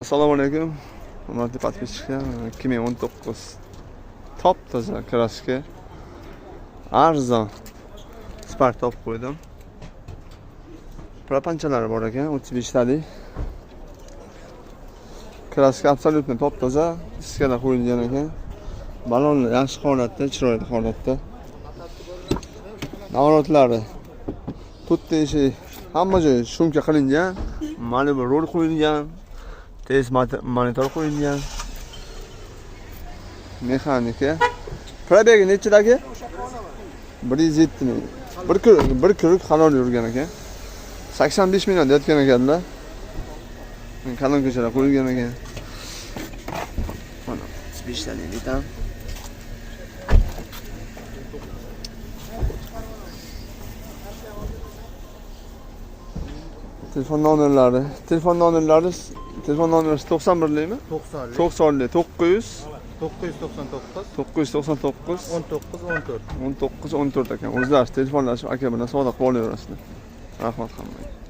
Assalomu alaykum, hurmatli подписчик lar. 2019 top toza краска, arzon Spark topib qo'ydim. Propanchalari bor ekan, 35 talik. Краска абсолютно top toza, diskada qo'yilgan ekan. Balonlar yaxshi holatda, chiroyli holatda. Наворот lari to'rtta eshik, hamma joyi шумка qilingan, mana bu rul qo'yilgan. Tez monitor qo'yilgan. Mexanika. Пробег i nechida aka? 107 ming. Bir круг, bir круг halol yurgan ekan. 85 million deyotgan ekanlar. Kolonkachalar qo'yilgan ekan. Mana 35 talik Litan. Telefon nomerlari, telefon nomerlari, telefon nomeri 91likmi? 90lik. 90lik 900 999 999 19 14. 19 14 ekan. O'zlari telefonlashib aka bilan savdo qilib olaverasizlar. Rahmat hammaga.